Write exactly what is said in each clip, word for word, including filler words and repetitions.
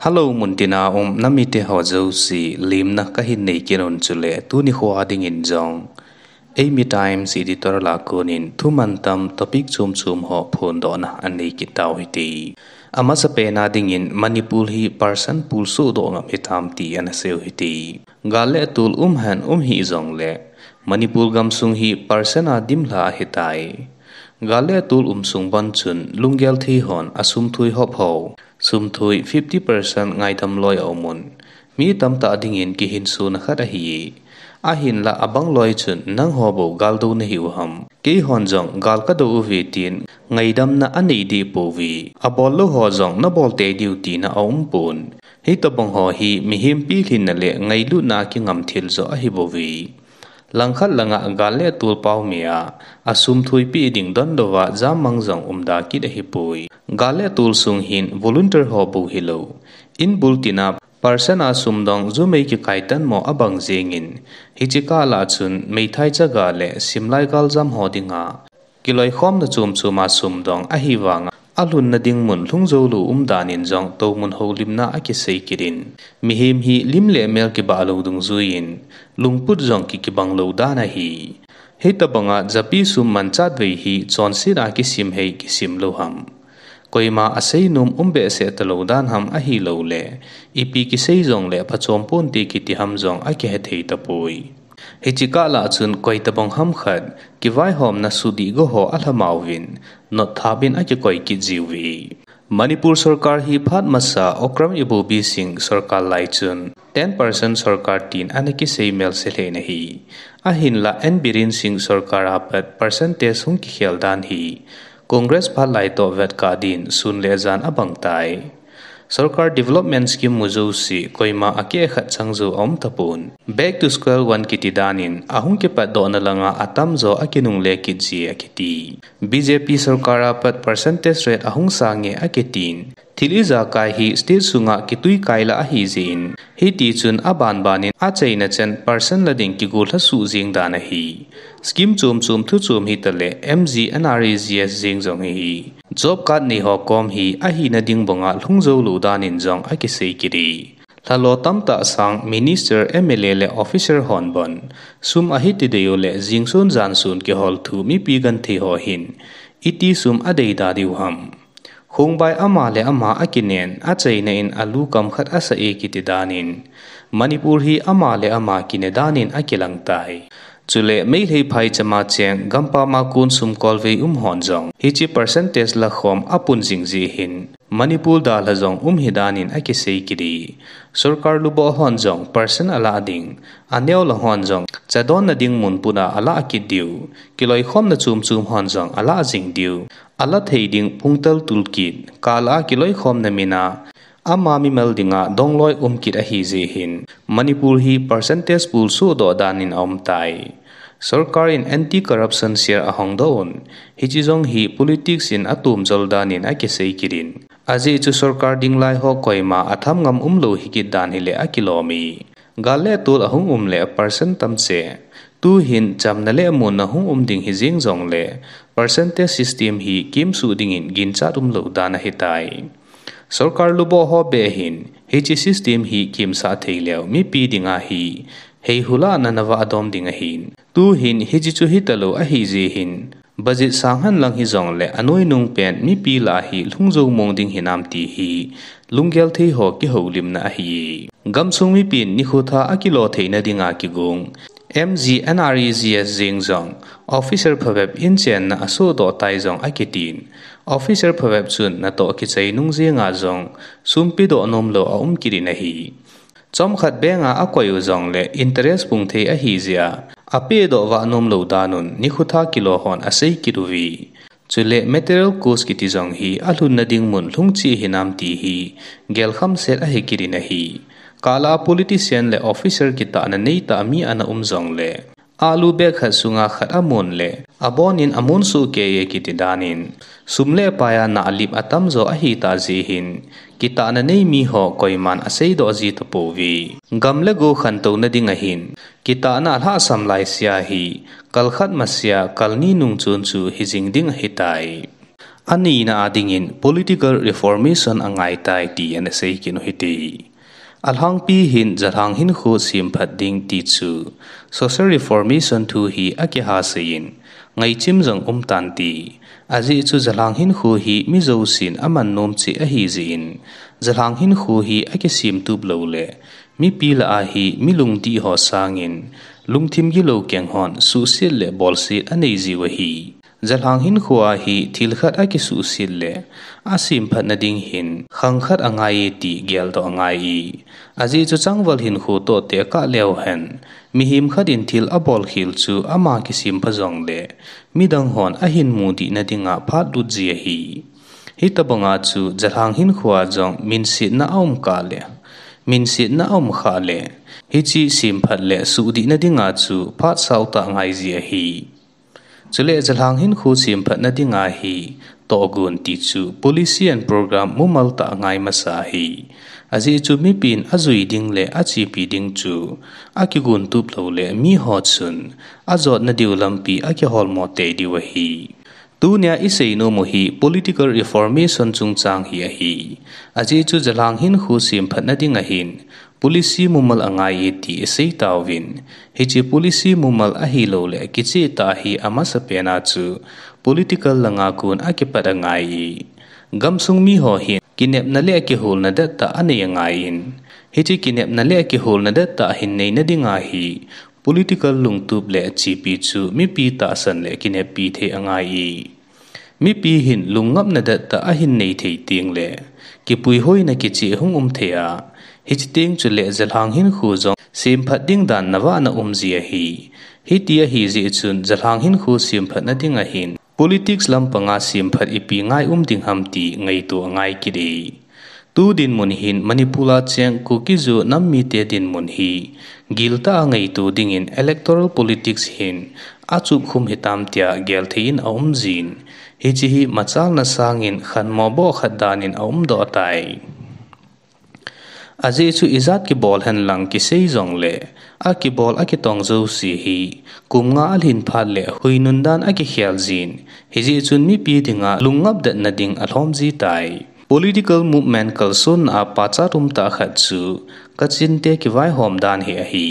Hello, muntina um namite ho jouse, lemna kahin nei kit un chule, tuni khoa dingin jong Eimi Times editor lah a konin thuman tam topic chom chom ho phondohna anei kit tau hite. Amasapen a dingin Manipur hi percent pul sohdoh ngam hitam ti ana seiu hite. Gal le tol um hen um hih jongle, Manipur gamsung hi percent a dimlha ahitai. Gal le tol um sung bon chun lunggel thei hon asum thui hop ho, sum thui fifty percent ngaidam loi aumun, mi tamtah dingin kihinsona khat ahi. Ahinlah abang loi chun nangho bou gal dou nahiu ham, keihon jong gal kadou uve tin ngaidamna anei deh pouve. Abol lou ho jong nabol tei diu tina aumpon. Hitobang ho hi mihem pilhinna le ngailutna kingam thil joh ahibouve. Langkhat langa gal le tol paomi a, asum thuipeh ding donlouva jammang jong umda kit ahipoi. Gal le tol sung hin volunteer ho bou hilou, inbul tina percent a sumdong jumei kikai tanmo abang jengin, hiche kah lah chun meithai chaga le simlai galjam ho dinga kiloikhomna chom choma sumdong ahivanga, alhunna ding mun lhung joulou umdan in jong toumun houlimna akisei kit in, mihem hi lim le mel kibah lou dungjuiyin, lungput jong ki kibang lou dan ahi. Hitobanga japi sum manchatvei hi chonset a kisim hei kisim lou ham, koima aseinom um behseh talou dan ham ahiloule, ipi kisei jongle phachom ponte kiti ham jong akihethei tapoi. Hiche kah lah chun koitobang ham khat kivaihomna sudih go ho alhamauvin, notthap in akikoi kit jiuve. Manipur sorkar hi phat masa Okram Ibobi Singh sorkar lai chun ten percent sorkar tin ana kisei melse lheh in ahi. Ahinlah N Biren Singh sorkar a pat percentage hung kikhel dan hi Congress phat lai toh vetkah din sun le jan abangtai. Sorkar development scheme mu jouse koima akeh khat chang jou aum tapon, back to square one kiti dan in ahung kipatdohna langa atamjo akinungle kit ji akiti. B J P sorkar a pat percentage rate ahung sange akitin, thil ijakai hi state sunga kituikai lah ahijeh in, hitichun abanban in achaina chan percent la ding kigolha suh jeng dan ahi. Scheme chom chom thu chom hitale M G N R E G S jeng jong hi, job card neiho kom hi ahina ding banga lhung joulou dan in jong akisei kit e. Lhalo tamtah sang minister, M L A le officer hon bon sum ahiti deiu le jingsun jansun kihol thu mipi genthei ho hin iti sum adeida diu ham. Khongbai ama le ama akinen, achaina in alu kam khat asa e kiti dan in, Manipur hi ama le ama kine dan in akilangtai. Chule Meitei phaichama cheng gampam a kon sumkolvei um hon jong hiche percentage lakhom apun jing jeh hin, Manipur dalha jong um hidan in akisei kit e. Sorkar luboh hon jong percent alah ding, aneo lang hon jong chadonna ding mun put a alah kit diu, kiloikhomna chom chom hon jong alah jing diu, ala thei ding pungtal toolkit, kah lah a kiloikhomna mina ama mimal dinga dongloi um kit ahijeh hin, Manipur hi percentage pul sohdoh dan in aumtai. Sorkar in anti corruption cell ahongdoh un, hiche jong hi politics in atomjol dan in akisei kit in, ajeh chu sorkar dinglai ho koima atham ngam umlou hikit dan hile akilom e. Gal le tol ahung um le percent tamche, tuhin chamna le muonna hung um ding hijeng jongle, percentage system hi kemsuh dingin ginchat umlou dan ahitai. Sorkar luboh ho beh hin hiche system hi kemsah theileu mipi dinga hi heihulahna navah dom ding ahin, tuhin hiche chu hitalou ahijeh hin, budget sang henlang hijongle anoinung pen mipi lah a hi lhung jou mong ding hinam ti hi lunggel thei ho kihoulimna ahi. Gamsung mipin nikho tha akilo theina dinga kigong M G N R E G S jeng jong officer phabep in chenna asohdoh tai jong akitin, officer phabep chun natoh kichai nung jenga jong sum pedoh nomlou aum kit in ahi. Chomkhat bank a akoiu jongle interest pung thei ahijeh a, apedoh vah nomlou dan un nikho tha kilo hon asei kit uve. Chule material cost kiti jong hi alhunna ding mun lhung cheh hinam ti hi gelkham set ahi kit in ahi. Kah lah a politician le officer kitahna neitah mi ana um jongle, alu bag khat sunga khat amun le abon in amun sohkei e kiti dan in, sum le pai a nalip atamjo ahitah jeh hin, kitahna nei miho koiman aseidoh ji tapouve. Gam le go khantouna ding ahin, kitahna alhahsam laisea hi, kal khat masea kal ni nung chun chu hijing ding ahitai. Anina a dingin political reformation angaitai ti ana sei kit u hite. Alhangpi hin jalhang hinkho semphat ding ti chu social reformation thu hi akihasei in, ngaichim jong umtante. Ajeh chu jalhang hinkho hi mi jousen aman nom cheh ahi jeh in, jalhang hinkho hi akisem tup loule, mipi lah a hi mi lungdih ho sangin, lungthim gilou keng hon suhset le bolset anei jiu ahi. Jalhang hinkho a hi thil khat akisuhset le, asemphatna ding hin khang khat angai e ti geldoh angai e. Ajeh chu changval hinkho toh tekah leuhen, mihem khat in thil abolkhel chu ama kisempha jongle, midang hon ahin mudihna dinga phatlut ji ahi. Hitobanga chu jalhang hinkho a jong minsetna aum kah le, minsetna aum khah le, hiche semphat le suhdihna dinga chu phat sautah ngai ji ahi. Chule jalhang hinkho semphatna dinga hi tohgon ti chu policy and program mumal tah ngai masa ahi. Ajeh chu mipin ajui ding le achepi ding chu akigon tup loule miho chun ajotna diu lampi akiholmo tei diu ahi. Tunia isei nom u hi political reformation chungchang hi ahi. Ajeh chu jalhang hinkho semphatna ding ahin policy mumal angai e ti isei tauvin, hiche policy mumal ahiloule kichehtah hi amasapena chu political langa kon akipat angai e. Gamsung miho hin kinepna le kiholna dettah anei angaiyin, hiche kinepna le kiholna dettah hin neina dinga hi political lungtup le chepi chu mipi tahsan le kineppi thei angai e. Mipi hin lungngapna dettah ahin nei thei tengle, kipuihoina kicheh hung um thei a, hiche teng chule jalhang hinkho jong semphat ding dan navah na um ji ahi. Hiti ahi jeh chun jalhang hinkho semphatna ding ahin politics lampanga semphat ipi ngai um ding ham ti ngaito angai kit e. Tu dinmun hin Manipur a cheng Kuki-Zo nam mite dinmun hi giltah a ngaito dingin electoral politics hin achupkhum hitam tia gelthei in aum jin, hiche hi machalna sangin khanmo boh khat danin aumdoh tai. Ajeh chu ijat kibol henlang kisei jongle, akibol akitong jouse hi kum nga alhin phat le huinun dan akikhel jin, hijeh chun mipi dinga lungngap detna ding alhom ji tai. Political movement kalsonna a pachat umtah khat chu Kachinte kivaihom dan hi ahi.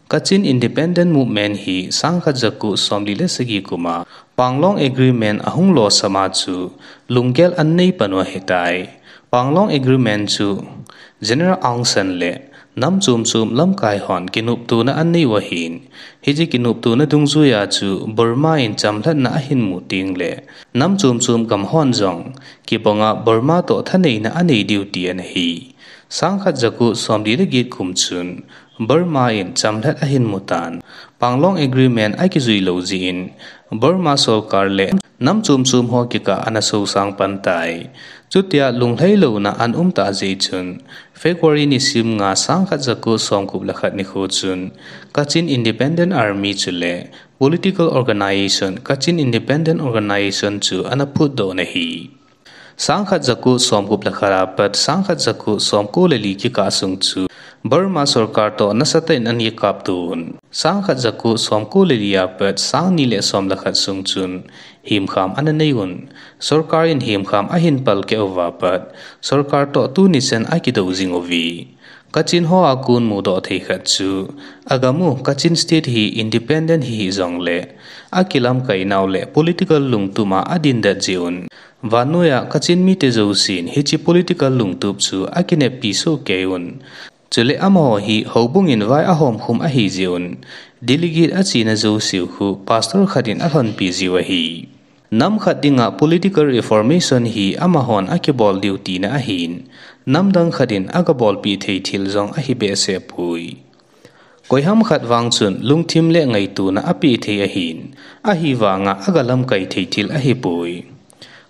Kachin Independent Movement hi sangkhat jako somli le sagi kuma Panglong Agreement ahung losama chu lunggel anei pan u ahitai. Panglong Agreement chu General Aung San le nam chom chom lamkai hon kinoptona anei u ahin, hiche kinoptona dungjuia chu Burma in chamlhatna ahin mu tengle nam chom chom gam hon jong kibanga Burma toh thaneina anei diu ti ana hi. Sangkhat jako somli le get kum chun Burma in chamlhat ahin mutan, Panglong Agreement akijui lou jeh in Burma sorkar le nam chom chom ho kikah ana sosang pan tai. Chutia lunglhailouna ana umtah jeh chun February nisim nga sangkhat jako somgup le khat nikho chun Kachin Independent Army chule political organisation Kachin Independent Organisation chu ana phutdoh in ahi. Sangkhat jako somgup le khat apat sangkhat jako somko le li kikah sung chu Burma sorkar toh nasatah in ana kikapton, sangkhat jako somko le li apat sangni le som le khat sung chun hemkham ana nei un, sorkar in hemkham ahin palkeh uva pat sorkar toh tuni chan akidou jing uve. Kachin ho a kon mudoh thei khat chu, agam u Kachin State hi independent hihih jongle, akilamkai nau le political lungtum a adindet jeh un, vannoiya Kachin mite jousen hiche political lungtup chu akineppi sohkei un, chule amaho hi houbung in vai ahomkhum ahi jeh un, delegate achena jouseu khu pastor khat in alhonpi jiu ahi. Nam khat dinga political reformation hi amahon akibol diu tina ahin, namdang khat in agabolpeh thei thil jong ahi behseh poi. Koiham khat vang chun lungthim le ngaitona apeh thei ahin, ahivanga agalamkai thei thil ahipoi.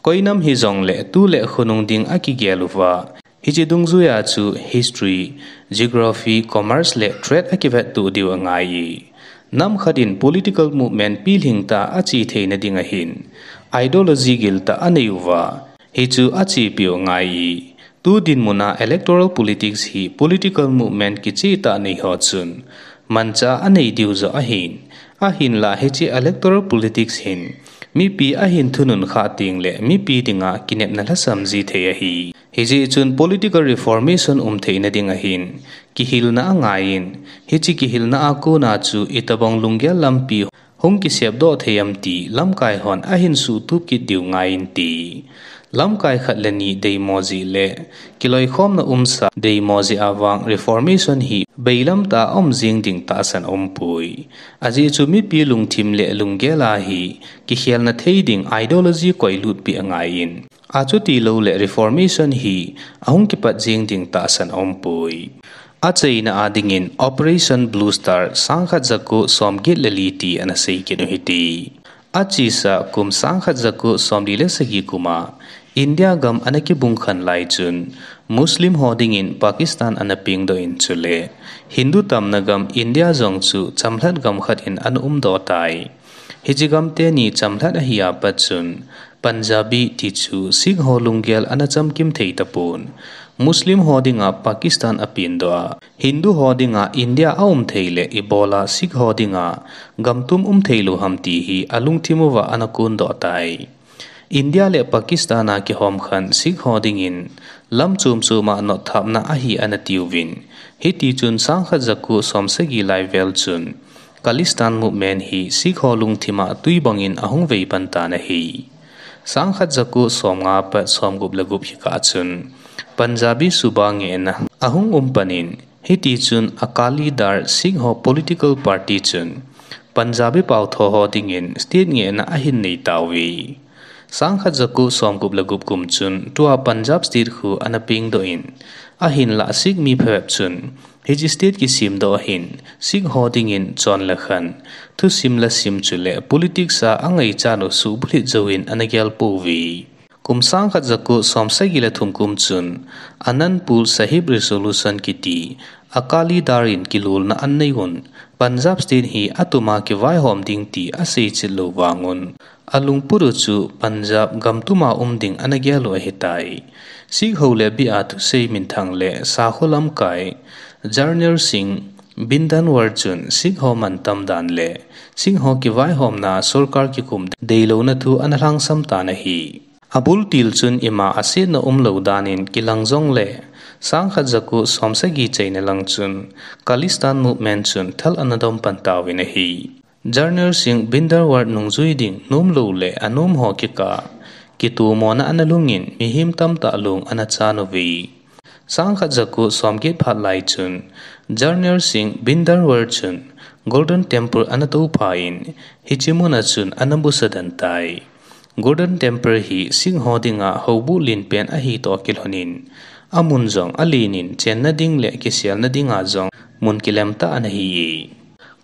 Koi nam hijongle tu le khonung ding akigel uva, hiche dungjuia chu history, geography, commerce le trade akivettoh diu angaiye. Nam khat in political movement pilhing tah a ache theina ding ahin, ideology giltah anei uva, hichu achepeh u angaiye. Tu dinmuna electoral politics hi political movement kichehtah neiho chun manchah anei diu joh ahin, ahinla hiche electoral politics hin Mipi ahin thunun khah teng le mipi dinga kinepna lhasam ji thei ahi. Hijeh chun political reformation um theina ding ahin kihilna angaiyin, hiche kihilna a kona chu itobang lunggel lampi hung kisepdoh thei am ti lamkai hon ahin suhtup kit diu ngaiyin ti. Lamkai khat le ni deimo jeh le kiloikhomna umsa deimo jeh a vang reformation hi beilam tah a um jing ding tahsan aumpoi. Ajeh chu mipi lungthim le lunggel a hi kikhelna thei ding ideology koilut pi angaiyin, achuti lou le reformation hi ahung kipat jing ding tahsan aumpoi. Achaina a dingin Operation Blue Star sangkhat jako somget le li ti ana sei kit u hite. Achesa kum sangkhat jako somli le sagi kum a India gam ana kibung khen lai chun Muslim ho dingin Pakistan ana pengdoh in chule Hindu tamna gam India jong chu chamlhat gam khat in ana umdoh tai. Hiche gam teni chamlhat ahi a pat chun Punjabi ti chu Sikh ho lunggel ana chamkim thei tapon. Muslim ho dinga Pakistan apendoh a, Hindu ho dinga India aum thei le ibola Sikh ho dinga gamtum um thei lou ham ti hi alungthim uva ana kondoh tai. India le Pakistan a kihom khen Sikh ho dingin lam chom chom a notthapna ahi ana tiuvin. Hiti chun sangkhat jako somsagi lai vel chun Khalistan movement hi Sikh ho lungthim a twi bangin ahung vei pan tan ahi. Sangkhat jako somnga pat somgup le gup hikah chun Punjabi Suba ngehna ahung um panin, hiti chun Akali Dar Sikh ho political party chun Punjabi paotho ho dingin state ngehna ahin nei tauve. Sangkhat jako somgup le gup kum chun tua Punjab state khu ana pengdoh in, ahinlah Sikh mi phabep chun hiche state kisemdoh ahin Sikh ho dingin chon le khan, thusim le sim chule politics a angaichat u suhbulhit jouvin ana gel pouve. Kum sangkhat jako somsagi le thum kum chun Anandpur Sahib Resolution kiti Akali Dar in kilolna anei un, Punjab state hi atuma kivaihom ding ti asei chet lou vangun, alungput u chu Punjab gamtuma um ding ana gel u ahitai. Sikh ho le bia thusei minthang le sakho lamkai Jarnail Singh Bhadrwaj chun Sikh ho mantam dan le Sikh ho kivaihomna sorkar kikum deilouna thu ana lhangsam tan ahi. Abul til chun ima asetna umlou danin kilang jongle, sangkhat jako somsagi chaina lang chun Khalistan movement chun thal ana dom pan tauvin ahi. Jarnail Singh Bhadrwaj nungjui ding nomlou le anom ho kikah kitomona ana lhungin mihem tamtah long ana chan uve. Sangkhat jako somget phat lai chun Jarnail Singh Bhadrwaj chun Golden Temple ana toupha in, hiche muna chun ana busa den tai. Golden Temple hi Sikh ho dinga houbuh lenpen ahi toh kilhonin, amun jong alenin chenna ding le kiselna dinga jong mun kilemtah ana hi e.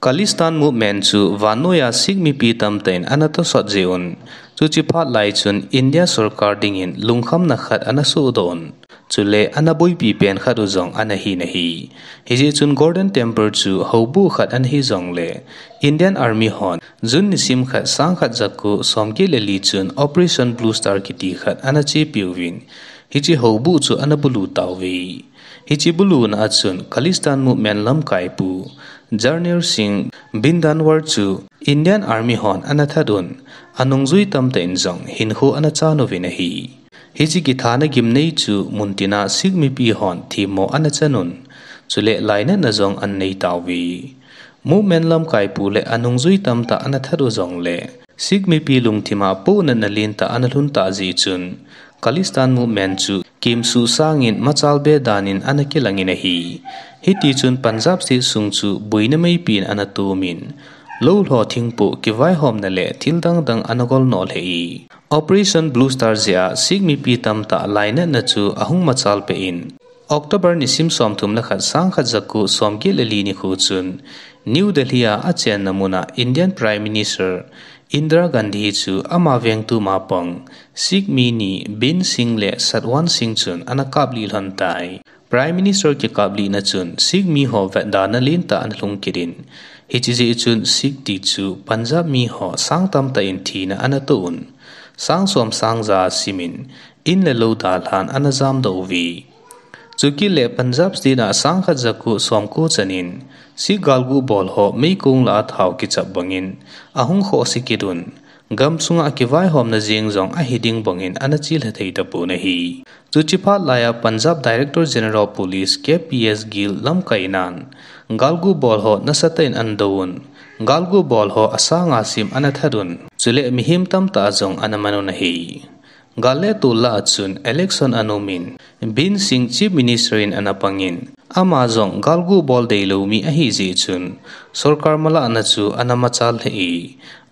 Khalistan movement chu vannoiya Sikh mipi tamtah in ana tosot jeh un, chuche phat lai chun India sorkar dingin lungkhamna khat ana sohdoh un, chule ana boipi pen khat u jong ana hin ahi. Hijeh chun Golden Temple chu houbuh khat ana hi jongle, Indian Army hon June nisim khat sangkhat jako somget le li chun Operation Blue Star kiti khat ana chepiuvin, hiche houbuh chu ana bulu tauve. Hiche buluna a chun Khalistan movement lamkaipu Jarnail Singh Bhadrwaj chu Indian Army hon ana that un, anungjui tamtah in jong hinkho ana chan uvin ahi. Hiche kithana gimnei chu muntina Sikh mipi hon themmo ana chan un, chule lainatna jong ana nei tauve. Movement lamkaipu le anungjui tamtah ana that u jongle, Sikh mipi lungthima pohnatna lentah ana lhun tah jeh chun, Khalistan movement chu kemsuh sangin machal be danin ana kilangin ahi. Hiti chun Punjab state sung chu boina meipin ana tumin, lou lho thingpoh kivaihomna le thil dangdang ana golnoh lheh e. Operation Blue Star jeh a Sikh mipi tamtah lainatna chu ahung machal peh in, October nisim somthum le khat sangkhat jako somget le li nikho chun New Delhi a achenna muna Indian Prime Minister Indira Gandhi chu ama vengtu ma pang Sikh mi ni Bean Singh le Satwan Singh chun ana kaplih lhon tai. Prime Minister kikaplihna chun Sikh miho vetdana lentah ana lhung kit in, hiche jeh chun Sikh ti chu Punjab miho sang tamtah in thina ana toh un, sang som sang ja simin, in le lou dalhan ana jamdoh uve. Chukit le Punjab state a sangkhat jako somko chanin Sikh galgu bol ho meikong lah a thao kichap bangin ahung khohse kit un, gamsunga kivaihomna jeng jong ahi ding bangin ana chelha thei tapon ahi. Chuche phat laiya Punjab Director General of Police K P S Gill lamkainan, galgu bol ho nasatah in ana douvun, galgu bol ho asanga sim ana thatun, chule mihem tamtah jong ana manun ahi. Gal le tol lah a chun election ana umin, Beer Singh Chief Minister in ana pangin, ama jong galgu bol deilou mi ahi jeh chun, sorkar malahna chu ana machal lheh e.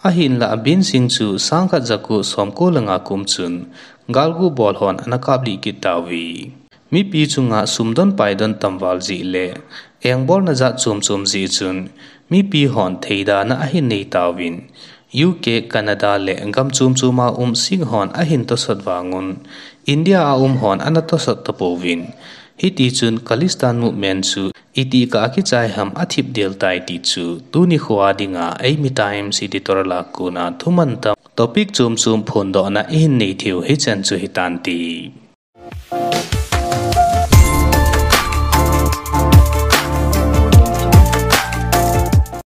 Ahinlah Beer Singh chu sangkhat jako somko le nga kum chun, galgu bol hon ana kaplih kit tauve. Mipi chunga sumdon paidon tamval jeh le, engbolna jat chom chom jeh chun, mipi hon theidana ahin nei tauvin, U K, Canada le gam chom choma um Sikh hon ahin tosot vangun, India a um hon ana tosot tapouvin. Hitichun Khalistan movement chu itih kah a kichai ham athip del tai ti chu, tuni khoa dinga Eimi Times editorial a kona thuman tam topic chom chom phondohna ihin nei theiu hichan chu hitante.